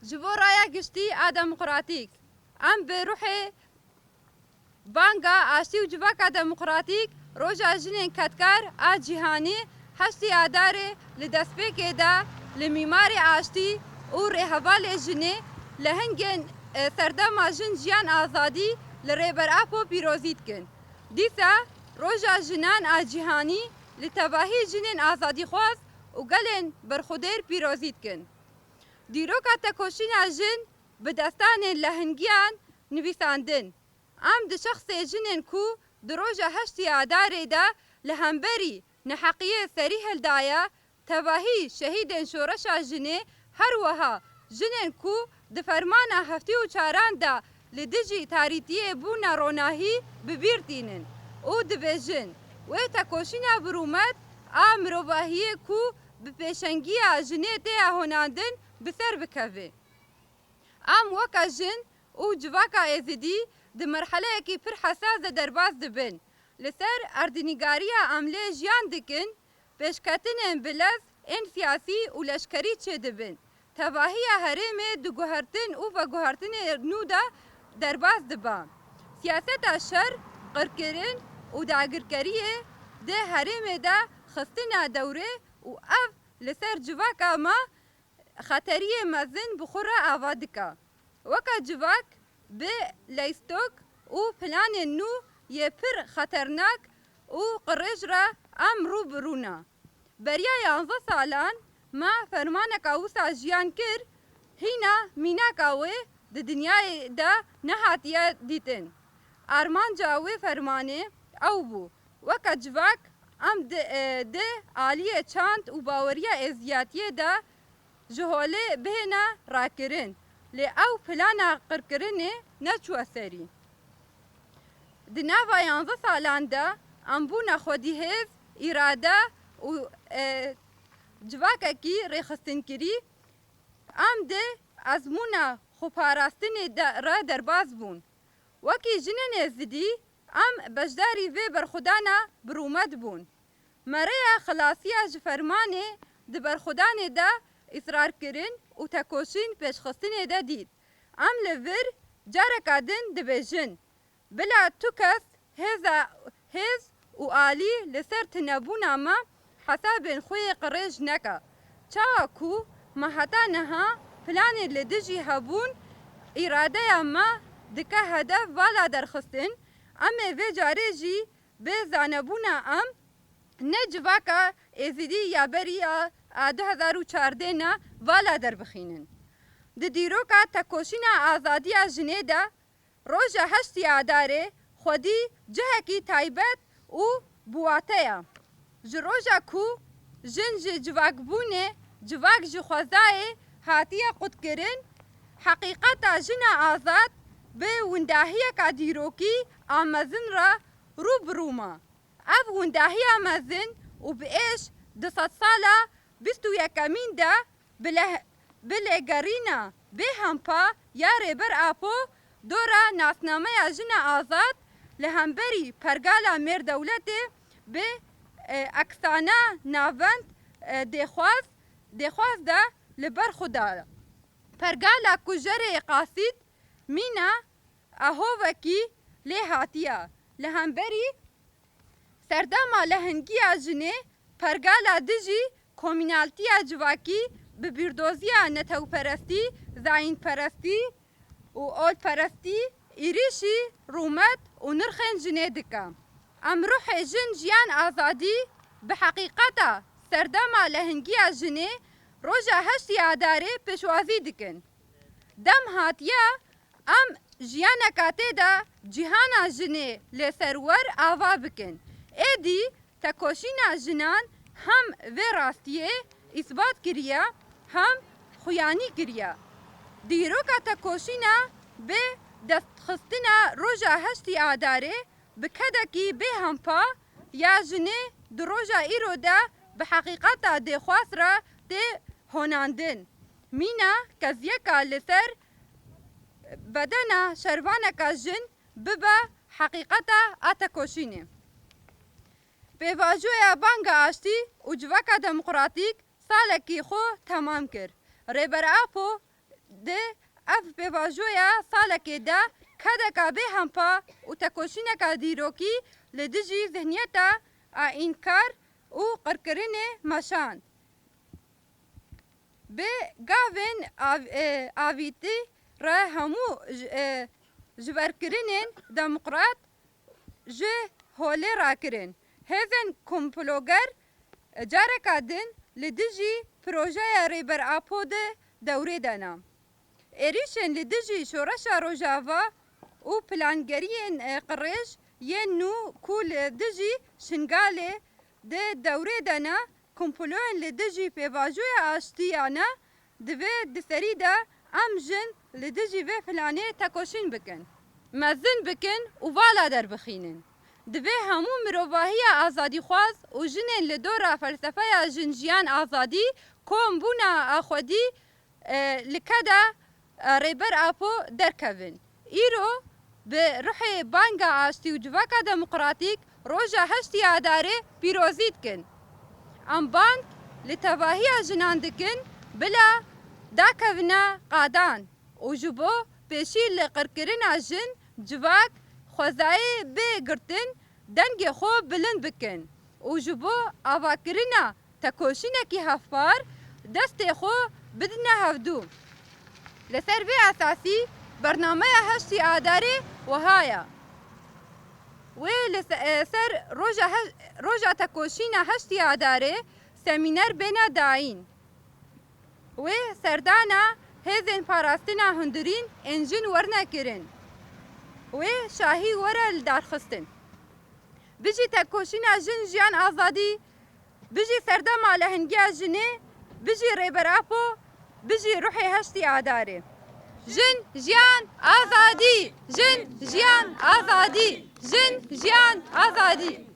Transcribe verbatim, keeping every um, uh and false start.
Ji bo raya giştî a demokratîk, em bi ruhê banga aştî û civaka demokratîk Roja Jinên Kedkar a Cîhanî heştê Adarê li destpêkê de li mîmarê aştî û rêhevalê jinê lehengên, e, serdema Jin Jiyan Azadî li Rêber Apo pîrozî dikin. Dîsa Roja Jinan a Cîhanî li tevahî jinên azadîxwaz û gelên berxwedêr pîrozî dikin. Dîroka tekoşîna jin bi destanên lehingiyan nivîsandin. Em di şexsê jinên ku di roja heştê Adarê de li hemberî neheqiyê serî hildaye, tevahî şehîdên şoreşa jinê, her wiha jinên ku di fermana heftê û çaran de li dijî tarîtiyê bûne ronahî, bi bîr tînin û dibêjin, wê tekoşîna bi rûmet a mirovahiyê ku bi pêşengiya jinê tê honandin, bi ser bikeve. Em weke jin û civaka Êzidî di merheleyekî pir hesas de derbas dibin. Li ser erdnîgariya em lê jiyan dikin, pêşketinên bi lez ên siyasî û leşkerî çêdibin. Tevahiya herêmê di guhertin û veguhertinê nû de derbas dibe. Siyaseta şer, qirkirin û dagirkeriyê di herêmê de xistine dewrê û ev li ser civaka me xeteriyê mezin bi xwe re ava dike. Weke civak bi leystok û planên nû yê pir xeternak û qirêj re em rû bi rû ne. Beriya yanzdeh salan me fermaneka wisa jiyan kir, hîna mînaka wê di dinyayê de nehatiye dîtin. Armanca wê fermanê ew bû, weke civak em di, e, di aliyê çand û baweriya êziyatiyê de ji holê bihêne rakirin, lê ew plana qirkirinê neçûye serî. Di nava yanzdeh salan de em bûne xwedî hêz, îrade û, e, civakekî rêxistinkirî, em di ezmûna xweparastinê de, re derbas bûn. Wekî jinên Êzidî, em beşdarî vê berxwedana bi rûmet bûn. Me rêya xilasiya ji fermanê di berxwedanê de îsrar kirin û tekoşîn pêşxistinê de dît. Em li vir careka din dibêjin, bila tu kes hêza, hêz û alî li ser tunebûna me hesabên xwe yê qirêj neke. Çawa ku me heta niha planê li dijî hebûn, îradeya me dike hedef vala derxistin, em ê vê carê jî bê zanebûna em ne civaka Êzidî ya berî ya, a du hezar û çardeh ne vala derbixînin. Di dîroka tekoşîna azadiya jinê de, roja heştê Adarê xwedî cihekî taybet û biwate ye. Ji roja ku jin ji civakbûnê, civak ji xwezayê hatiye qutkirin, heqîqeta jina azad bi windahiyeka dîrokî a mezin re rû bi rû ma. Ev windahiya mezin û bi êş di sedsala bîst û yekemîn de bi leh-, bi lêgerîna bêhempa ya Rêber Apo dora nasnameya jina azad li hemberî pergala mêr dewletê bi, e, eksana navend, e, dêxwaz, dêxwaz de li ber xwe da. Pergala kujerê Qasîd mîna ehovekî lê hatiye. Li hemberî serdema lehingiya jinê, pergala dijî komînaltiya civakî bi bîrdoziya netewperestî, zayînperestî û olperestî êrîşî rûmet û nirxên jinê dike. Em ruhê jin jiyan azadî bi heqîqeta serdema lehingiya jinê roja heştê Adarê pêşwazî dikin. Dem hatiye em jiyaneka tê de cîhana jinê li serwer ava bikin. Êdî tekoşîna jinan hem vê rastiyê îsbat kiriye, hem xuyanî kiriye. Dîroka tekoşîna bi destxistina roja heştê Adarê bi kedekî bêhempa ya jinê di roja îro de bi heqîqeta dêxwaz re tê honandin. Mîna keziyeka li ser bedena şervaneka jin bibe heqîqeta a tekoşînê. Pêvajoya banga aştî û civaka demokratîk salekî xwe temam kir. Rêber Apo Di ev pêvajoya salekê de kedeka bêhempa û tekoşîneka dîrokî li dijî zihniyeta a înkar û qirkirinê meşand. Bi gavên av-, e, avîtî re hemû ji, e, jiberkirinên demokrat ji holê rakirin. Hêzên komploger careka din li dijî projeya Rêber Apo di dewrê de ne. Êrîşên li dijî Şoreşa Rojava û plangeriyên, e, qirêj yên nû ku li dijî Şingalê di dewrê de ne, komployên li dijî pêvajoya aştiya ne, divê di serî de em jin li dijî vê planê tekoşîn bikin. Mezin bikin û vala derbixînin. Divê hemû mirovahiya azadîxwaz û jinên li dora felsefeya jin jiyan azadî kom bûna a xwedî, e, li keda, e, Rêber Apo derkevin. Îro bi ruhê banga aştî û civaka demokratîk roja heştî Adarê pîrozî dikin. Em bang li tevahiya jinan dikin bila dakevine qadan û ji bo pêşî li qirkirina jin, civak, xwezayê bê girtin dengê xwe bilind bikin û ji bo avakirina tekoşînekî hevpar destê xwe bidine hevdû. Li ser vê esasî bernameya heştî Adarê wiha ye. Wê li se-, e, ser roja he-, roja tekoşîna heştî Adarê semîner bêne dayîn. Wê serdana hêzên parastina hundirîn ên jin werine kirin. Wê şahî were lidarxistin. Bijî tekoşîna jin jiyan azadî, bijî serdema lehingiya jinê, bijî Rêber Apo, bijî ruhê heştî Adarê. Jin, jiyan, azadî! Jin, jiyan, azadî! Jin, jiyan, azadî!